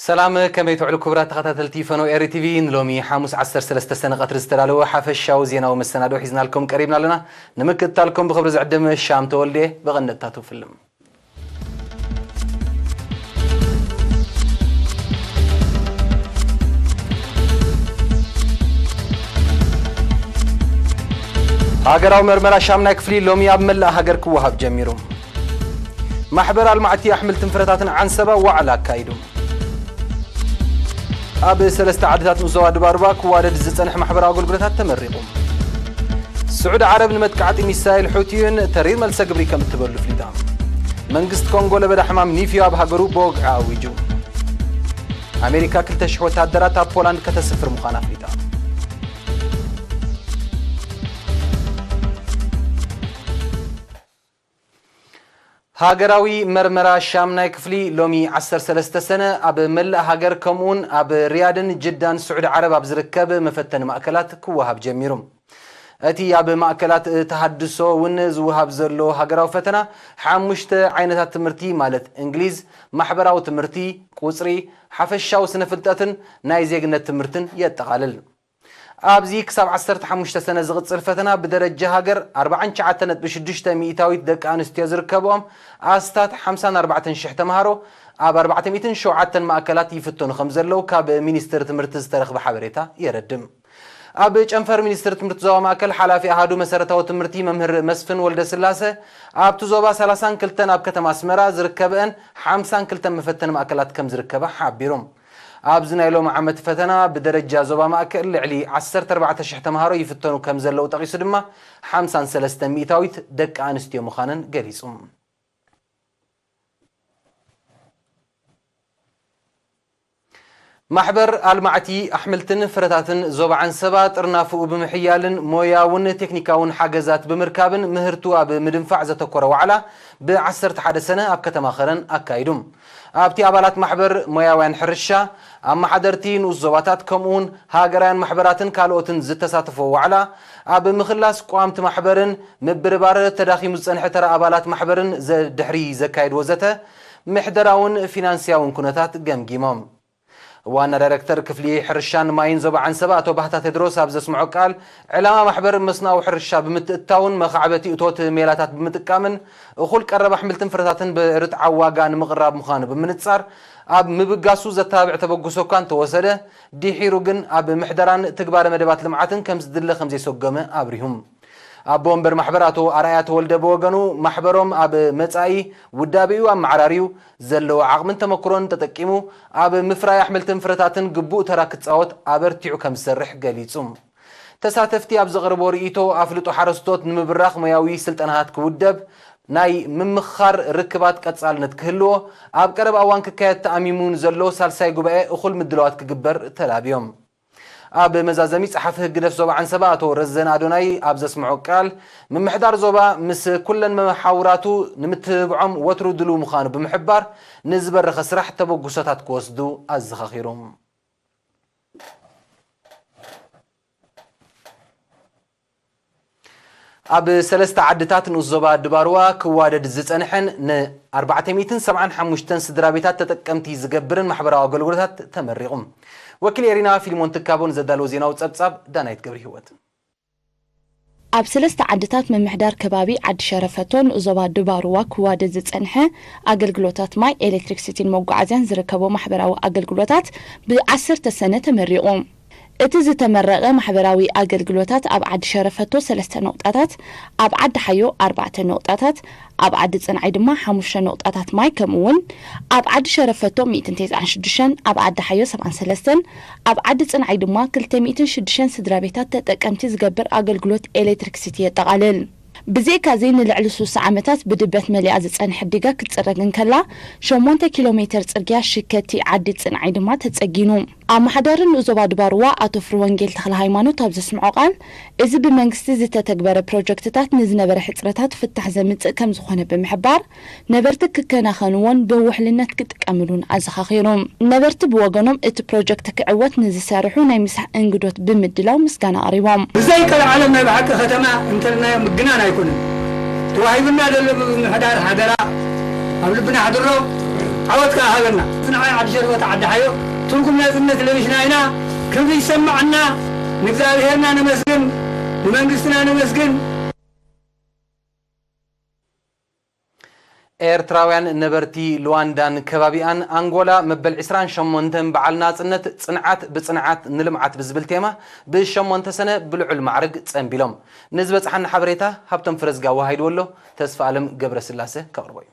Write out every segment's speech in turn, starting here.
ሰላም፣ ከመይ ትውዕሉ ክቡራት ተኸታተልቲ ፈነው ኤሪ ቲቪ? ንሎሚ ሓሙስ ዓሰርተ ሰለስተ ሰነ ቀትሪ ዝተዳለወ ሓፈሻዊ ዜናዊ መሰናድኦ ሒዝናልኩም ቀሪብና ኣለና። ንምክትታልኩም ብኽብሪ ዝዕድም ሻም ተወልደ። ብቐንደታቱ ፍልም። ሃገራዊ መርመራ ሻምናይ ክፍሊ ሎሚ ኣብ መላእ ሃገር ክወሃብ ጀሚሩ። ማሕበር ኣልማዕቲ ኣሕምልትን ፍረታትን ዓንሰባ ዋዕላ ኣካይዱ። ኣብ ሰለስተ ዓድታት ንኡስ ዞባ ድባርባ ክዋደድ ዝጸንሐ ማሕበራዊ ኣገልግሎታት ተመሪቑ። ስዑዲ ዓረብ ንመጥቃዕቲ ሚሳይል ሑቲዩን ተሪር መልሰ ግብሪ ከም እትበሉ ኣፍሊጣ። መንግስቲ ኮንጎ ለበዳ ሕማም ኒፍዮ ኣብ ሃገሩ ብወግዒ ኣዊጁ። ኣሜሪካ ክልተ ሽሕ ወታደራት ኣብ ፖላንድ ከተስፍር ምዃና ኣፍሊጣ። ሃገራዊ መርመራ ሻምናይ ክፍሊ ሎሚ ዓሰርተ ሰለስተ ሰነ ኣብ መላእ ሃገር ከምኡውን ኣብ ሪያድን ጅዳን ስዑዲ ዓረብ ኣብ ዝርከብ መፈተኒ ማእከላት ክወሃብ ጀሚሩ። እቲ ኣብ ማእከላት ተሃድሶ እውን ዝወሃብ ዘሎ ሃገራዊ ፈተና ሓሙሽተ ዓይነታት ትምህርቲ ማለት እንግሊዝ፣ ማሕበራዊ ትምህርቲ፣ ቁጽሪ፣ ሓፈሻዊ ስነ ፍልጠትን ናይ ዜግነት ትምህርትን የጠቓልል። ኣብዚ ክሳብ ዓሰርተ ሓሙሽተ ሰነ ዝቕጽል ፈተና ብደረጃ ሃገር ኣርባዓን ትሽዓተን ነጥቢ ሽዱሽተ ሚእታዊት ደቂ ኣንስትዮ ዝርከብኦም ኣስታት ሓምሳን ኣርባዕተን ሽሕ ተምሃሮ ኣብ ኣርባዕተ ሚእትን ሸውዓተን ማእከላት ይፍተኑ ከም ዘለዉ ካብ ሚኒስትሪ ትምህርቲ ዝተረኽበ ሓበሬታ የረድም። ኣብ ጨንፈር ሚኒስትሪ ትምህርቲ ዞባ ማእከል ሓላፊ ኣሃዱ መሰረታዊ ትምህርቲ መምህር መስፍን ወልደስላሰ ኣብቲ ዞባ ሰላሳን ክልተን ኣብ ከተማ ኣስመራ ዝርከበአን ሓምሳን ክልተን መፈተኒ ማእከላት ከም ዝርከባ ሓቢሮም። ኣብዚ ናይ ሎሚ ዓመት ፈተና ብደረጃ ዞባ ማእከል ልዕሊ ዓሰርተ ኣርባዕተ ሽሕ ተምሃሮ ይፍተኑ ከም ዘለዉ ጠቒሱ ድማ ሓምሳን ሰለስተን ሚእታዊት ደቂ ኣንስትዮ ምዃነን ገሊጹ። ማሕበር ኣልማዕቲ ኣሕምልትን ፍረታትን ዞባ ዓንሰባ ጥርናፍኡ ብምሕያልን ሞያውን ቴክኒካውን ሓገዛት ብምርካብን ምህርቱ ኣብ ምድንፋዕ ዘተኮረ ዋዕላ ብ ዓሰርተ ሓደ ሰነ ኣብ ከተማ ኸረን ኣካይዱ። ኣብቲ ኣባላት ማሕበር፣ ሞያውያን ሕርሻ፣ ኣመሓደርቲ ንኡስ ዞባታት ከምኡውን ሃገራውያን ማሕበራትን ካልኦትን ዝተሳተፎ ዋዕላ ኣብ ምኽላስ ቋምቲ ማሕበርን ምብርባር ተዳኺሙ ዝጸንሐ ተራ ኣባላት ማሕበርን ዘ-፣ ድሕሪ ዘካየድዎ ዘተ ምሕደራውን ፊናንስያውን ኩነታት ገምጊሞም። ዋና ዳይረክተር ክፍሊ ሕርሻን ማይን ዞባ ዓንሰባ ኣቶ ባህታ ቴድሮስ ኣብ ዘስምዖ ቃል፣ ዕላማ ማሕበር መስናዊ ሕርሻ ብምትእትታውን መኻዕበቲ እቶት ሜላታት ብምጥቃምን እኹል ቀረብ ኣሕምልትን ፍረታትን ብርትዓዊ ዋጋ ንምቕራብ ምዃኑ ብምንጻር፣ ኣብ ምብጋሱ ዘተባብዕ ተበግሶ እኳ እንተወሰደ፣ ድሒሩ ግን ኣብ ምሕደራን ትግባረ መደባት ልምዓትን ከም ዝድለ ከም ዘይሰጎመ ኣብሪሁም። ኣቦ ወንበር ማሕበር ኣቶ ኣርኣያ ተወልደ ብወገኑ፣ ማሕበሮም ኣብ መጻኢ ውዳቤኡ ኣመዓራርዩ፣ ዘለዎ ዓቕምን ተመክሮን ተጠቂሙ፣ ኣብ ምፍራይ ኣሕምልትን ፍረታትን ግቡእ ተራ ክጻወት ኣበርቲዑ ከም ዝሰርሕ ገሊጹ። ተሳተፍቲ ኣብ ዘቕርቦ ርእይቶ፣ ኣፍልጦ ሓረስቶት ንምብራኽ ሞያዊ ስልጠናታት ክውደብ፣ ናይ ምምኽኻር ርክባት ቀጻልነት ክህልዎ፣ ኣብ ቀረባ እዋን ክካየድ ተኣሚሙ ንዘሎ ሳልሳይ ጉባኤ እኹል ምድላዋት ክግበር ተላብዮም። ኣብ መዛዘሚ፣ ጸሓፊ ህግደፍ ዞባ ዓንሰባ ኣቶ ረዘን ኣዶናይ ኣብ ዘስምዖ ቃል፣ ምምሕዳር ዞባ ምስ ኩለን መሓውራቱ ንምትብብዖም ወትሩ ድሉው ምዃኑ ብምሕባር፣ ንዝበረኸ ስራሕ ተበግሶታት ክወስዱ ኣዘኻኺሩ። ኣብ ሰለስተ ዓድታት ንኡስ ዞባ ድባርዋ ክዋደድ ዝጸንሐን ን ኣርባዕተ ሚእትን ሰብዓን ሓሙሽተን ስድራ ቤታት ተጠቀምቲ ዝገብርን ማሕበራዊ ኣገልግሎታት ተመሪቑ። ወኪል ኤሪና ፊልሞን ትካቦ ንዘዳለዎ ዜናዊ ጸብጻብ ዳናይት ገብረ ህይወት። ኣብ ሰለስተ ዓድታት ምምሕዳር ከባቢ ዓዲ ሸረፈቶ ንኡስ ዞባ ድባርዋ ክዋደድ ዝጸንሐ ኣገልግሎታት ማይ፣ ኤሌክትሪክሲቲን መጓዓዝያን ዝርከቦ ማሕበራዊ ኣገልግሎታት ብ ዓሰርተ ሰነ ተመሪቑ። እቲ ዝተመረቐ ማሕበራዊ ኣገልግሎታት ኣብ ዓዲ ሸረፈቶ ሰለስተ ነቑጣታት፣ ኣብ ዓዲ ሓዮ ኣርባዕተ ነቑጣታት፣ ኣብ ዓዲ ጽንዓይ ድማ ሓሙሽተ ነቑጣታት ማይ፣ ከምኡ እውን ኣብ ዓዲ ሸረፈቶ ሚእትን ተስዓን ሽዱሽተን፣ ኣብ ዓዲ ሓዮ ሰብዓን ሰለስተን፣ ኣብ ዓዲ ጽንዓይ ድማ ክልተ ሚእትን ሽዱሽተን ስድራ ቤታት ተጠቀምቲ ዝገብር ኣገልግሎት ኤሌክትሪክሲቲ የጠቓልል። ብዘይካዚ ንልዕሊ ሱሳ ዓመታት ብድበት መሊኣ ዝጸንሐት ዲጋ ክትጽረግ እንከላ፣ ሸሞንተ ኪሎ ሜተር ጽርግያ ሽከቲ ዓዲ ጽንዓይ ድማ ተጸጊኑ። ኣመሓዳሪ ንኡስ ዞባ ድባርዋ ኣቶ ፍርወንጌል ተኽለ ሃይማኖት ኣብ ዘስምዖ ቃል፣ እዚ ብመንግስቲ ዝተተግበረ ፕሮጀክትታት ንዝነበረ ሕጽረታት ፍታሕ ዘምጽእ ከም ዝኾነ ብምሕባር፣ ነበርቲ ክከናኸንዎን ብውሕልነት ክጥቀምሉን ኣዘኻኺሩ። ነበርቲ ብወገኖም፣ እቲ ፕሮጀክት ክዕወት ንዝሰርሑ ናይ ምሳሕ እንግዶት ብምድላው ምስጋና ኣቕሪቦም። ብዘይ ቀልዓለም ናይ ብሓቂ ከተማ እንተልናዮ ምግናን ኣይኮነን። ተዋሂቡና ዘሎ ብምምሕዳር ሓደራ ኣብ ልብና ኣሕድሮ። ዓወት ከኣ ሃበና። ንዓይ ዓዲ ሸርበታ ዓዲ ሓዮ ትርጉም ናጽነት ለቢሽና ኢና። ክብሪ ይሰማዓና። ንእግዚኣብሔርና ነመስግን፣ ንመንግስትና ነመስግን። ኤርትራውያን ነበርቲ ሉዋንዳን ከባቢኣን፣ ኣንጎላ መበል ዕስራን ሸሞንተን በዓል ናጽነት፣ ጽንዓት ብጽንዓት ንልምዓት ብዝብል ቴማ፣ ብሸሞንተ ሰነ ብልዑል ማዕርግ ጸንቢሎም። ንዝበጽሓና ሓበሬታ ሃብቶም ፍረዝጋ ወሃይድዎ ኣሎ። ተስፋ ኣለም ገብረስላሰ ከቕርቦ እዩ።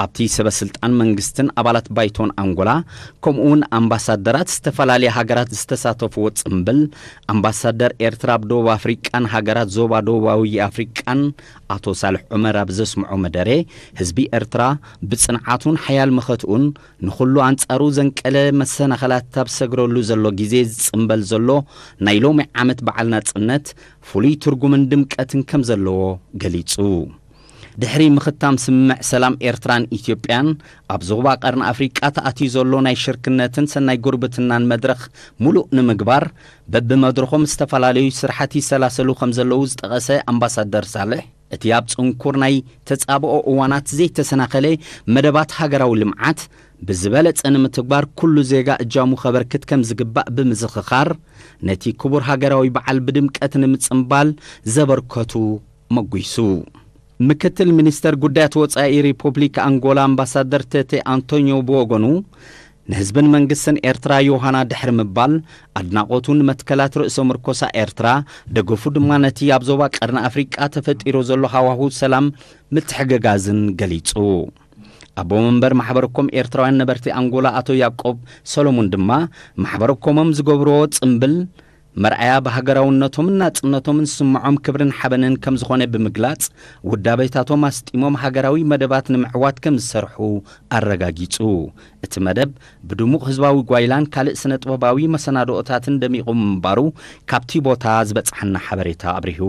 ኣብቲ ሰበ ስልጣን መንግስትን ኣባላት ባይቶን ኣንጎላ፣ ከምኡ እውን ኣምባሳደራት ዝተፈላለያ ሃገራት ዝተሳተፍዎ ጽምብል፣ ኣምባሳደር ኤርትራ ኣብ ደቡብ ኣፍሪቃን ሃገራት ዞባ ደቡባዊ ኣፍሪቃን ኣቶ ሳልሕ ዑመር ኣብ ዘስምዖ መደረ፣ ህዝቢ ኤርትራ ብጽንዓቱን ሓያል መኸትኡን ንኹሉ ኣንጻሩ ዘንቀለ መሰናኸላት ኣብ ሰግረሉ ዘሎ ግዜ ዝጽምበል ዘሎ ናይ ሎሚ ዓመት በዓል ናጽነት ፍሉይ ትርጉምን ድምቀትን ከም ዘለዎ ገሊጹ። ድሕሪ ምኽታም ስምምዕ ሰላም ኤርትራን ኢትዮጵያን፣ ኣብ ዞባ ቀርኒ ኣፍሪቃ ተኣትዩ ዘሎ ናይ ሽርክነትን ሰናይ ጉርብትናን መድረኽ ሙሉእ ንምግባር፣ በብመድረኾም ዝተፈላለዩ ስራሓት ይሰላሰሉ ከም ዘለዉ ዝጠቐሰ ኣምባሳደር ሳልሕ፣ እቲ ኣብ ጽንኩር ናይ ተጻብኦ እዋናት ዘይተሰናኸለ መደባት ሃገራዊ ልምዓት ብዝበለጸ ንምትግባር ኩሉ ዜጋ እጃሙ ከበርክት ከም ዝግባእ ብምዝኽኻር፣ ነቲ ክቡር ሃገራዊ በዓል ብድምቀት ንምጽምባል ዘበርከቱ መጒሱ። ምክትል ሚኒስተር ጉዳያት ወጻኢ ሪፖብሊክ ኣንጎላ ኣምባሳደር ቴቴ ኣንቶኒዮ ብወገኑ፣ ንህዝብን መንግስትን ኤርትራ ዮሃና ድሕሪ ምባል፣ ኣድናቖቱ ንመትከላት ርእሰ ምርኮሳ ኤርትራ፣ ደገፉ ድማ ነቲ ኣብ ዞባ ቀርኒ ኣፍሪቃ ተፈጢሩ ዘሎ ሃዋሁ ሰላም ምትሕግጋዝን ገሊጹ። ኣቦ መንበር ማሕበር ኮም ኤርትራውያን ነበርቲ ኣንጎላ ኣቶ ያዕቆብ ሰሎሞን ድማ፣ ማሕበር ኮሞም ዝገብርዎ ጽምብል መርኣያ ብሃገራውነቶምን ናጽነቶምን ዝስምዖም ክብርን ሓበንን ከም ዝኾነ ብምግላጽ፣ ውዳቤታቶም ኣስጢሞም ሃገራዊ መደባት ንምዕዋት ከም ዝሰርሑ ኣረጋጊጹ። እቲ መደብ ብድሙቕ ህዝባዊ ጓይላን ካልእ ስነ-ጥበባዊ መሰናድኦታትን ደሚቑ ምንባሩ ካብቲ ቦታ ዝበጽሓና ሓበሬታ ኣብሪሁ።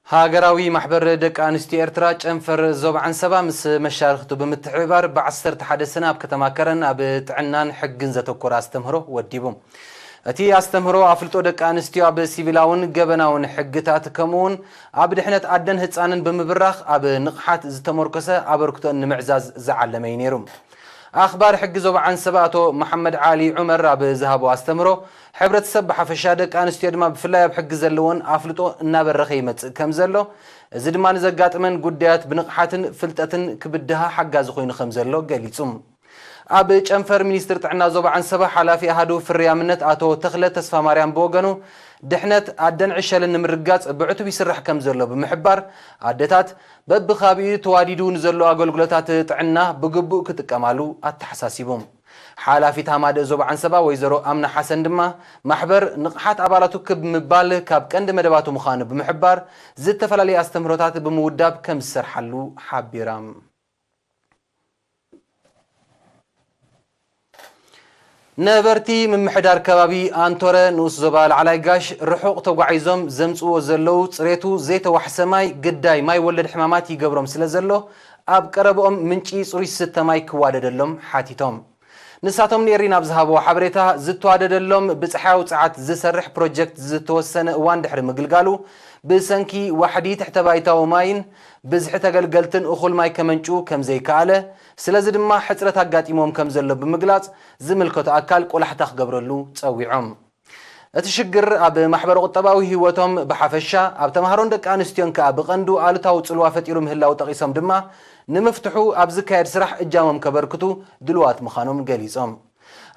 ሃገራዊ ማሕበር ደቂ ኣንስትዮ ኤርትራ ጨንፈር ዞባ ዓንሰባ ምስ መሻርኽቱ ብምትሕብባር ብ ዓሰርተ ሓደ ሰነ ኣብ ከተማ ከረን ኣብ ጥዕናን ሕግን ዘተኮረ ኣስተምህሮ ወዲቡ። እቲ ኣስተምህሮ ኣፍልጦ ደቂ ኣንስትዮ ኣብ ሲቪላውን ገበናውን ሕግታት ከምኡውን ኣብ ድሕነት ኣደን ህጻንን ብምብራኽ ኣብ ንቕሓት ዝተመርኮሰ ኣበርክቶን ንምዕዛዝ ዝዓለመ እዩ ነይሩ። ኣኽባር ሕጊ ዞባ ዓንሰባ ኣቶ መሓመድ ዓሊ ዑመር ኣብ ዝሃቦ ኣስተምህሮ፣ ሕብረተሰብ ብሓፈሻ ደቂ ኣንስትዮ ድማ ብፍላይ ኣብ ሕጊ ዘለዎን ኣፍልጦ እናበረኸ ይመጽእ ከም ዘሎ፣ እዚ ድማ ንዘጋጥመን ጉዳያት ብንቕሓትን ፍልጠትን ክብድሃ ሓጋዚ ኮይኑ ከም ዘሎ ገሊጹ። ኣብ ጨንፈር ሚኒስትር ጥዕና ዞባ ዓንሰባ ሓላፊ ኣሃዱ ፍርያምነት ኣቶ ተኽለ ተስፋማርያም ብወገኑ፣ ድሕነት ኣደን ዕሸልን ንምርጋጽ ብዕቱብ ይስራሕ ከም ዘሎ ብምሕባር፣ ኣደታት በብኻቢኡ ተዋዲዱ ንዘሎ ኣገልግሎታት ጥዕና ብግቡእ ክጥቀማሉ ኣተሓሳሲቡ። ሓላፊት ሃማደ ዞባ ዓንሰባ ወይዘሮ ኣምና ሓሰን ድማ፣ ማሕበር ንቕሓት ኣባላቱ ክብ ምባል ካብ ቀንዲ መደባቱ ምዃኑ ብምሕባር፣ ዝተፈላለዩ ኣስተምህሮታት ብምውዳብ ከም ዝሰርሓሉ ሓቢራ። ነበርቲ ምምሕዳር ከባቢ ኣንቶረ ንኡስ ዞባ ላዕላይ ጋሽ ርሑቕ ተጓዒዞም ዘምጽዎ ዘለዉ ጽሬቱ ዘይተዋሕሰ ማይ ግዳይ ማይ ወለድ ሕማማት ይገብሮም ስለ ዘሎ፣ ኣብ ቀረብኦም ምንጪ ጽሩይ ዝስተ ማይ ክዋደደሎም ሓቲቶም። ንሳቶም ንኤሪና ኣብ ዝሃብዎ ሓበሬታ፣ ዝተዋደደሎም ብጸሓያዊ ጸዓት ዝሰርሕ ፕሮጀክት ዝተወሰነ እዋን ድሕሪ ምግልጋሉ፣ ብሰንኪ ዋሕዲ ትሕተ ባይታዊ ማይን ብዝሒ ተገልገልትን እኹል ማይ ከመንጭው ከም ዘይከኣለ፣ ስለዚ ድማ ሕጽረት ኣጋጢሞም ከም ዘሎ ብምግላጽ፣ ዝምልከቶ ኣካል ቆላሕታ ክገብረሉ ጸዊዖም። እቲ ሽግር ኣብ ማሕበረ ቁጠባዊ ህይወቶም ብሓፈሻ፣ ኣብ ተምሃሮን ደቂ ኣንስትዮን ከኣ ብቐንዱ ኣሉታዊ ጽልዋ ፈጢሩ ምህላው ጠቒሶም ድማ፣ ንምፍትሑ ኣብ ዝካየድ ስራሕ እጃሞም ከበርክቱ ድሉዋት ምዃኖም ገሊጾም።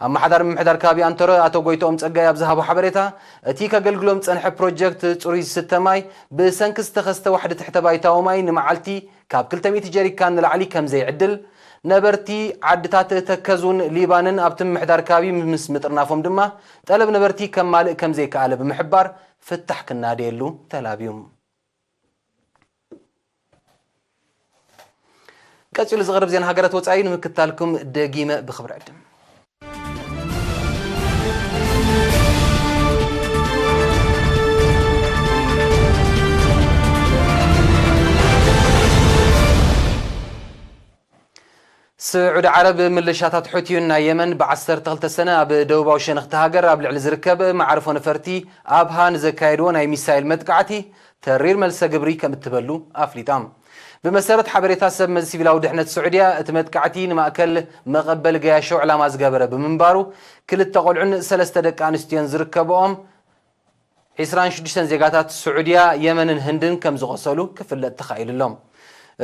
ኣመሓዳሪ ምምሕዳር ከባቢ ኣንቶረ ኣቶ ጎይትኦም ጸጋይ ኣብ ዝሃቦ ሓበሬታ፣ እቲ ከገልግሎም ዝጸንሐ ፕሮጀክት ጽሩይ ዝስተ ማይ ብሰንኪ ዝተኸስተ ዋሕዲ ትሕተ ባይታዊ ማይ ንመዓልቲ ካብ ክልተ ሚእቲ ጀሪካን ንላዕሊ ከም ዘይዕድል፣ ነበርቲ ዓድታት ተከዙን ሊባንን ኣብቲ ምምሕዳር ከባቢ ምስ ምጥርናፎም ድማ፣ ጠለብ ነበርቲ ከማልእ ከም ዘይከኣለ ብምሕባር፣ ፍታሕ ክናደየሉ ተላብዩ። ቀጺሉ ዝቐርብ ዜና ሃገራት ወጻኢ ንምክታልኩም ደጊመ ብኽብሪ ዕድም። ስዑዲ ዓረብ፣ ምልሻታት ሑቲዩን ናይ የመን ብ ዓሰርተ ክልተ ሰነ ኣብ ደቡባዊ ሸነኽቲ ሃገር ኣብ ልዕሊ ዝርከብ መዓርፎ ነፈርቲ ኣብሃ ንዘካየድዎ ናይ ሚሳይል መጥቃዕቲ ተሪር መልሰ ግብሪ ከም እትበሉ ኣፍሊጣ። ብመሰረት ሓበሬታ ሰብ መዚ ሲቪላዊ ድሕነት ስዑድያ፣ እቲ መጥቃዕቲ ንማእከል መቐበሊ ገያሾ ዕላማ ዝገበረ ብምንባሩ፣ ክልተ ቆልዑን ሰለስተ ደቂ ኣንስትዮን ዝርከብኦም ዒስራን ሽዱሽተን ዜጋታት ስዑድያ፣ የመንን ህንድን ከም ዝቖሰሉ ክፍለጥ ተኻኢሉ ኣሎ።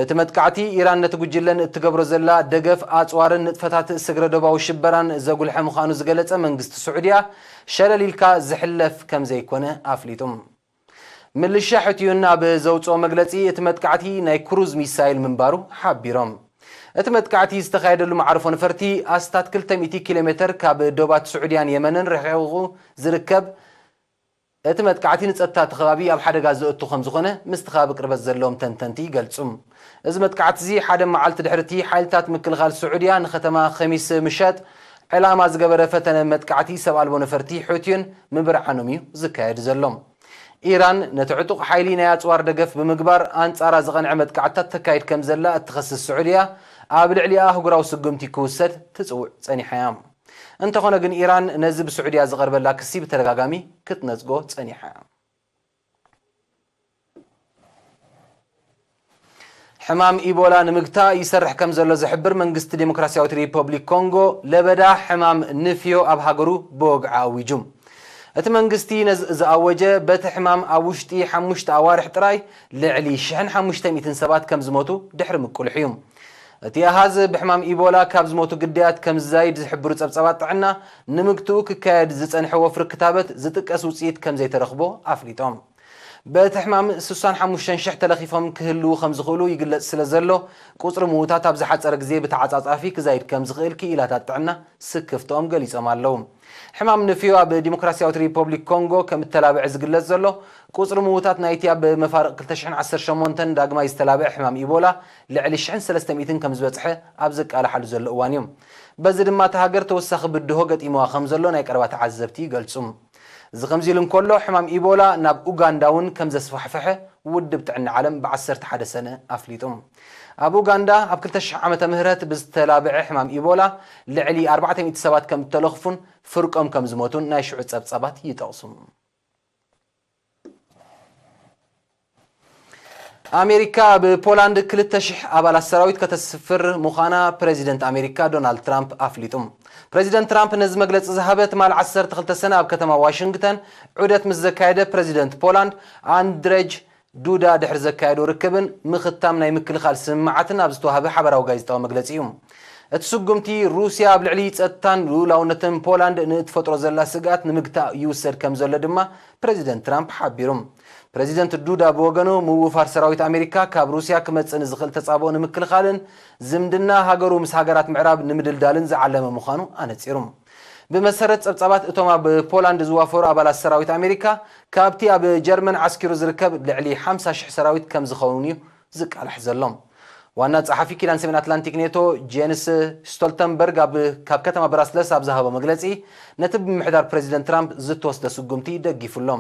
እቲ መጥቃዕቲ፣ ኢራን ነቲ ጉጅለን እትገብሮ ዘላ ደገፍ ኣጽዋርን ንጥፈታት ስግረ ዶባዊ ሽበራን ዘጉልሐ ምዃኑ ዝገለጸ መንግስቲ ስዑድያ፣ ሸለል ኢልካ ዝሕለፍ ከም ዘይኮነ ኣፍሊጡ። ምልሻ ሕቲዩን ኣብ ዘውጽኦ መግለጺ፣ እቲ መጥቃዕቲ ናይ ክሩዝ ሚሳይል ምንባሩ ሓቢሮም። እቲ መጥቃዕቲ ዝተኻየደሉ መዓርፎ ነፈርቲ ኣስታት ክልተ ሚእቲ ኪሎ ሜተር ካብ ዶባት ስዑድያን የመንን ርሒቑ ዝርከብ፣ እቲ መጥቃዕቲ ንጸጥታ እቲ ከባቢ ኣብ ሓደጋ ዘእቱ ከም ዝኾነ ምስቲ ከባቢ ቅርበት ዘለዎም ተንተንቲ ይገልጹ። እዚ መጥቃዕቲ እዚ ሓደ መዓልቲ ድሕሪ እቲ ሓይልታት ምክልኻል ስዑድያ ንከተማ ኸሚስ ምሸት ዕላማ ዝገበረ ፈተነ መጥቃዕቲ ሰብ ኣልቦ ነፈርቲ ሑቲዩን ምብርዓኖም እዩ ዝካየድ ዘሎ። ኢራን ነቲ ዕጡቕ ሓይሊ ናይ ኣጽዋር ደገፍ ብምግባር ኣንጻራ ዝቐንዐ መጥቃዕትታት ተካይድ ከም ዘላ እትኸስስ ስዑድያ፣ ኣብ ልዕሊኣ ኣህጉራዊ ስጉምቲ ክውሰድ ትጽውዕ ጸኒሓ እያ። እንተኾነ ግን፣ ኢራን ነዚ ብስዑድያ ዝቐርበላ ክሲ ብተደጋጋሚ ክትነጽጎ ጸኒሓ እያ። ሕማም ኢቦላ ንምግታእ ይሰርሕ ከም ዘሎ ዝሕብር መንግስቲ ዴሞክራሲያዊት ሪፐብሊክ ኮንጎ፣ ለበዳ ሕማም ንፍዮ ኣብ ሃገሩ ብወግዒ ኣዊጁ። እቲ መንግስቲ ነዚ ዝኣወጀ፣ በቲ ሕማም ኣብ ውሽጢ ሓሙሽተ ኣዋርሕ ጥራይ ልዕሊ ሽሕን ሓሙሽተ ሚእትን ሰባት ከም ዝሞቱ ድሕሪ ምቁልሑ እዩ። እቲ ኣሃዝ ብሕማም ኢቦላ ካብ ዝሞቱ ግዳያት ከም ዝዛይድ ዝሕብሩ ጸብጻባት ጥዕና፣ ንምግትኡ ክካየድ ዝጸንሐ ወፍሪ ክታበት ዝጥቀስ ውጽኢት ከም ዘይተረኽቦ ኣፍሊጦም። በቲ ሕማም ስሳን ሓሙሽተን ሽሕ ተለኺፎም ክህልዉ ከም ዝኽእሉ ይግለጽ ስለ ዘሎ፣ ቁጽሪ ምዉታት ኣብ ዝሓጸረ ግዜ ብተዓጻጻፊ ክዛይድ ከም ዝኽእል ክኢላታት ጥዕና ስክፍትኦም ገሊጾም ኣለዉ። ሕማም ንፍዮ ኣብ ዲሞክራሲያዊት ሪፐብሊክ ኮንጎ ከም እተላብዐ ዝግለጽ ዘሎ፣ ቁጽሪ ምዉታት ናይቲ ኣብ መፋርቕ ክልተ ሽሕን ዓሰርተ ሸሞንተን ዳግማይ ዝተላብዐ ሕማም ኢቦላ ልዕሊ ሽሕን ሰለስተ ሚእትን ከም ዝበጽሐ ኣብ ዘቃልሓሉ ዘሎ እዋን እዩ። በዚ ድማ እታ ሃገር ተወሳኺ ብድሆ ገጢምዋ ከም ዘሎ ናይ ቀረባ ተዓዘብቲ ይገልጹ። እዚ ከምዚ ኢሉ እንከሎ፣ ሕማም ኢቦላ ናብ ኡጋንዳ እውን ከም ዘስፋሕፈሐ ውድብ ጥዕና ዓለም ብ ዓሰርተ ሓደ ሰነ ኣፍሊጡ። ኣብ ኡጋንዳ ኣብ ክልተ ሽሕ ዓመተ ምህረት ብዝተላብዐ ሕማም ኢቦላ ልዕሊ ኣርባዕተ ሚእቲ ሰባት ከም እተለኽፉን ፍርቆም ከም ዝሞቱን ናይ ሽዑ ጸብጻባት ይጠቕሱ። ኣሜሪካ ኣብ ፖላንድ ክልተ ሽሕ ኣባላት ሰራዊት ከተስፍር ምዃና ፕረዚደንት ኣሜሪካ ዶናልድ ትራምፕ ኣፍሊጡ። ፕረዚደንት ትራምፕ ነዚ መግለጺ ዝሃበ ትማሊ ዓሰርተ ክልተ ሰነ ኣብ ከተማ ዋሽንግተን ዑደት ምስ ዘካየደ ፕረዚደንት ፖላንድ ኣንድሬጅ ዱዳ ድሕሪ ዘካየዶ ርክብን ምኽታም ናይ ምክልኻል ስምምዓትን ኣብ ዝተዋህበ ሓበራዊ ጋዜጣዊ መግለጺ እዩ። እቲ ስጉምቲ፣ ሩስያ ኣብ ልዕሊ ጸጥታን ልኡላውነትን ፖላንድ ንእትፈጥሮ ዘላ ስግኣት ንምግታእ ይውሰድ ከም ዘሎ ድማ ፕረዚደንት ትራምፕ ሓቢሩ። ፕረዚደንት ዱዳ ብወገኑ፣ ምውፋር ሰራዊት ኣሜሪካ ካብ ሩስያ ክመጽእ ንዝኽእል ተጻብኦ ንምክልኻልን ዝምድና ሃገሩ ምስ ሃገራት ምዕራብ ንምድልዳልን ዝዓለመ ምዃኑ ኣነጺሩ። ብመሰረት ጸብጻባት፣ እቶም ኣብ ፖላንድ ዝዋፈሩ ኣባላት ሰራዊት ኣሜሪካ፣ ካብቲ ኣብ ጀርመን ዓስኪሩ ዝርከብ ልዕሊ ሓምሳ ሽሕ ሰራዊት ከም ዝኸውን እዩ ዝቃላሕ ዘሎ። ዋና ጸሓፊ ኪዳን ሰሜን ኣትላንቲክ ኔቶ ጄንስ ስቶልተንበርግ ኣብ፣ ካብ ከተማ ብራስለስ ኣብ ዝሃቦ መግለጺ፣ ነቲ ብምምሕዳር ፕረዚደንት ትራምፕ ዝተወስደ ስጉምቲ ደጊፉ ኣሎ።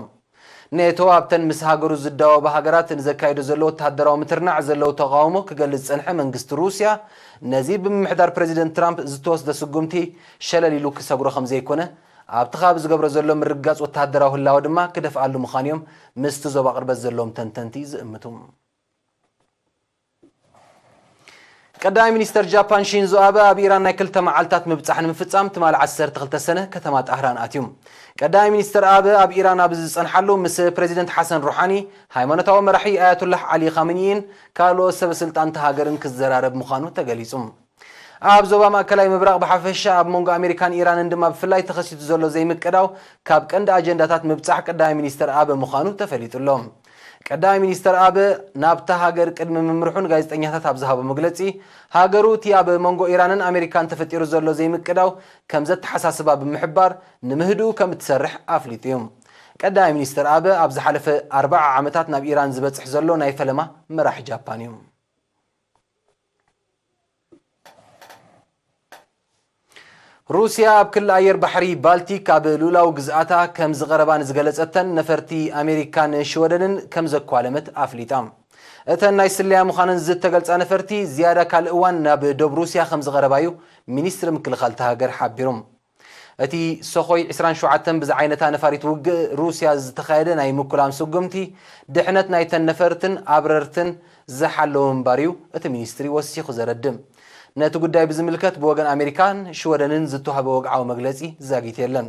ኔቶ ኣብተን ምስ ሃገሩ ዝዳወባ ሃገራት ንዘካይዶ ዘሎ ወተሃደራዊ ምትርናዕ ዘለዎ ተቓውሞ ክገልጽ ዝጸንሐ መንግስቲ ሩስያ፣ ነዚ ብምምሕዳር ፕረዚደንት ትራምፕ ዝተወስደ ስጉምቲ ሸለል ኢሉ ክሰግሮ ከም ዘይኮነ፣ ኣብቲ ከባቢ ዝገብሮ ዘሎ ምርግጋጽ ወተሃደራዊ ህላወ ድማ ክደፍኣሉ ምዃኑ እዮም ምስቲ ዞባ ቅርበት ዘለዎም ተንተንቲ ዝእምቱ። ቀዳማይ ሚኒስተር ጃፓን ሺንዞ ኣበ ኣብ ኢራን ናይ ክልተ መዓልታት ምብጻሕ ንምፍጻም ትማሊ ዓሰርተ ክልተ ሰነ ከተማ ጣህራን ኣትዩ። ቀዳማይ ሚኒስተር ኣበ ኣብ ኢራን ኣብ ዝጸንሓሉ፣ ምስ ፕረዚደንት ሓሰን ሩሓኒ፣ ሃይማኖታዊ መራሒ ኣያቱላህ ዓሊ ኻሜኒኢን ካልኦት ሰበ ስልጣን እታ ሃገርን ክዘራረብ ምዃኑ ተገሊጹ። ኣብ ዞባ ማእከላይ ምብራቕ ብሓፈሻ፣ ኣብ መንጎ ኣሜሪካን ኢራንን ድማ ብፍላይ ተኸሲቱ ዘሎ ዘይምቅዳው ካብ ቀንዲ ኣጀንዳታት ምብጻሕ ቀዳማይ ሚኒስተር ኣበ ምዃኑ ተፈሊጡ ኣሎ። ቀዳማይ ሚኒስተር ኣበ ናብታ ሃገር ቅድሚ ምምርሑ ንጋዜጠኛታት ኣብ ዝሃቦ መግለጺ፣ ሃገሩ እቲ ኣብ መንጎ ኢራንን ኣሜሪካን ተፈጢሩ ዘሎ ዘይምቅዳው ከም ዘተሓሳስባ ብምሕባር፣ ንምህድኡ ከም እትሰርሕ ኣፍሊጡ እዩ። ቀዳማይ ሚኒስተር ኣበ ኣብ ዝሓለፈ ኣርብዓ ዓመታት ናብ ኢራን ዝበጽሕ ዘሎ ናይ ፈለማ መራሒ ጃፓን እዩ። ሩስያ ኣብ ክሊ ኣየር ባሕሪ ባልቲክ ኣብ ልኡላዊ ግዝኣታ ከም ዝቐረባ ንዝገለጸተን ነፈርቲ ኣሜሪካን ሽወደንን ከም ዘኳለመት ኣፍሊጣ። እተን ናይ ስለያ ምዃነን ዝተገልጻ ነፈርቲ ዝያዳ ካልእ እዋን ናብ ዶብ ሩስያ ከም ዝቐረባ እዩ ሚኒስትሪ ምክልኻል እታ ሃገር ሓቢሩ። እቲ ሶኾይ ዕስራን ሸውዓተን ብዝዓይነታ ነፋሪት ውግእ ሩስያ ዝተኻየደ ናይ ምኩላም ስጉምቲ ድሕነት ናይተን ነፈርትን ኣብረርትን ዝሓለወ ምንባር እዩ እቲ ሚኒስትሪ ወሲኹ ዘረድእ። ነቲ ጉዳይ ብዝምልከት ብወገን ኣሜሪካን ሽወደንን ዝተዋህበ ወግዓዊ መግለጺ ዛጊት የለን።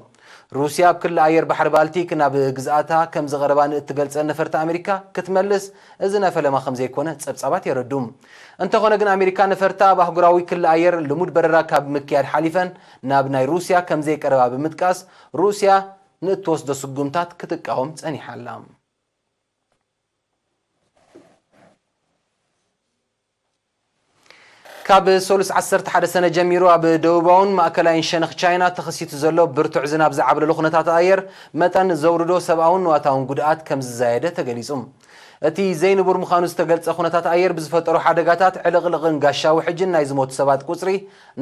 ሩስያ ኣብ ክሊ ኣየር ባሕሪ ባልቲክ ናብ ግዝኣታ ከም ዘቐረባ ንእትገልጸን ነፈርቲ ኣሜሪካ ክትመልስ እዚ ናይ ፈለማ ከም ዘይኮነ ጸብጻባት የረድኡ። እንተኾነ ግን ኣሜሪካ ነፈርታ ኣብ ኣህጉራዊ ክሊ ኣየር ልሙድ በረራ ካብ ምክያድ ሓሊፈን ናብ ናይ ሩስያ ከም ዘይቀረባ ብምጥቃስ ሩስያ ንእትወስዶ ስጉምታት ክትቃወም ጸኒሓ ኣላ። ካብ ሰሉስ ዓሰርተ ሓደ ሰነ ጀሚሩ ኣብ ደቡባውን ማእከላይን ሸነኽ ቻይና ተኸሲቱ ዘሎ ብርቱዕ ዝናብ ዝዓብለሎ ኩነታት ኣየር መጠን ዘውርዶ ሰብኣውን ንዋታውን ጉድኣት ከም ዝዛየደ ተገሊጹ። እቲ ዘይንቡር ምዃኑ ዝተገልጸ ኩነታት ኣየር ብዝፈጠሮ ሓደጋታት ዕልቕልቕን ጋሻ ውሕጅን ናይ ዝሞቱ ሰባት ቁጽሪ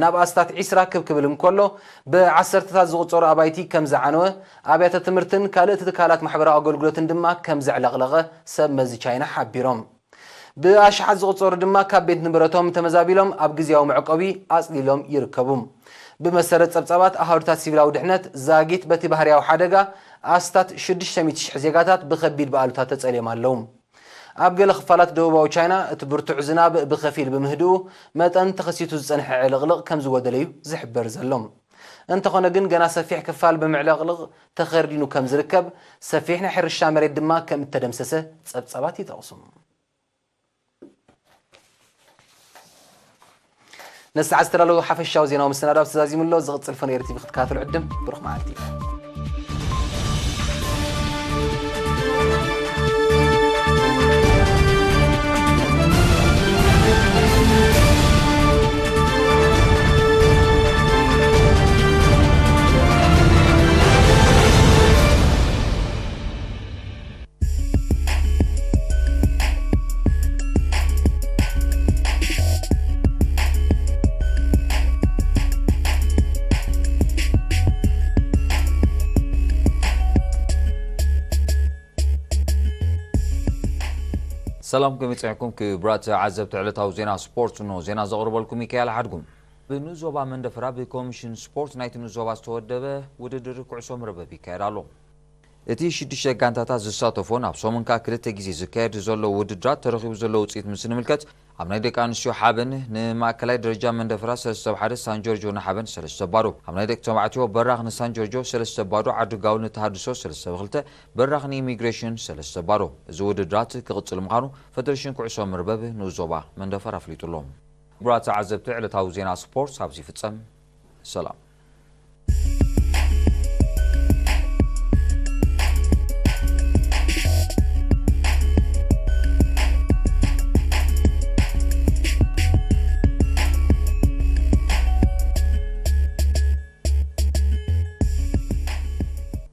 ናብ ኣስታት ዒስራ ክብ ክብል እንከሎ፣ ብዓሰርተታት ዝቑጸሩ ኣባይቲ ከም ዝዓነወ፣ ኣብያተ ትምህርትን ካልእ ትካላት ማሕበራዊ ኣገልግሎትን ድማ ከም ዘዕለቕለቐ ሰብ መዚ ቻይና ሓቢሮም። ብኣሽሓት ዝቑጸሩ ድማ ካብ ቤት ንብረቶም ተመዛቢሎም ኣብ ግዝያዊ መዕቆቢ ኣጽሊሎም ይርከቡ። ብመሰረት ጸብጻባት ኣሃዱታት ሲቪላዊ ድሕነት ዛጊት በቲ ባህርያዊ ሓደጋ ኣስታት ሽዱሽተ ሚእቲ ሽሕ ዜጋታት ብኸቢድ ብኣሉታ ተጸልዮም ኣለዉ። ኣብ ገለ ክፋላት ደቡባዊ ቻይና እቲ ብርቱዕ ዝናብ ብኸፊል ብምህድኡ መጠን ተኸሲቱ ዝጸንሐ ዕልቕልቕ ከም ዝጎደለ እዩ ዝሕበር ዘሎ። እንተኾነ ግን ገና ሰፊሕ ክፋል ብምዕለቕልቕ ተኸርዲኑ ከም ዝርከብ፣ ሰፊሕ ናይ ሕርሻ መሬት ድማ ከም እተደምሰሰ ጸብጻባት ይጠቕሱ። ነሰዓት ዝተዳለዉ ሓፈሻዊ ዜናዊ መሰናዶ ተዛዚሙ ኣሎ። ዝቕጽል ፈነኤር ቲቪ ክትከታተሉ ዕድም። ብሩኽ መዓልቲ። ሰላም፣ ከመይ ጸኒሕኩም ክቡራት ተዓዘብቲ ዕለታዊ ዜና ስፖርት? እነሆ ዜና ዘቕርበልኩም ሚካኤል ሓድጉ። ብንኡስ ዞባ መንደፈራ ብኮሚሽን ስፖርት ናይቲ ንኡስ ዞባ ዝተወደበ ውድድር ኩዕሶ መርበብ ይካየድ ኣሎ። እቲ ሽዱሽተ ጋንታታት ዝሳተፎን ኣብ ሰሙን ከኣ ክልተ ግዜ ዝካየድ ዘሎ ውድድራት ተረኺቡ ዘሎ ውጽኢት ምስ ንምልከት፣ ኣብ ናይ ደቂ ኣንስትዮ ሓበን ንማእከላይ ደረጃ መንደፈራ ሰለስተ ብ ሓደ፣ ሳን ጆርጆ ንሓበን ሰለስተ ባዶ። ኣብ ናይ ደቂ ተባዕትዮ በራኽ ንሳን ጆርጆ ሰለስተ ባዶ፣ ዓዲ ጋውል ንተሃድሶ ሰለስተ ብ ክልተ፣ በራኽ ንኢሚግሬሽን ሰለስተ ባዶ። እዚ ውድድራት ክቕጽል ምዃኑ ፈደረሽን ኩዕሶ መርበብ ንኡስ ዞባ መንደፈራ ኣፍሊጡ ኣሎ። ክቡራት ተዓዘብቲ፣ ዕለታዊ ዜና ስፖርት ኣብዚ ይፍጸም። ሰላም።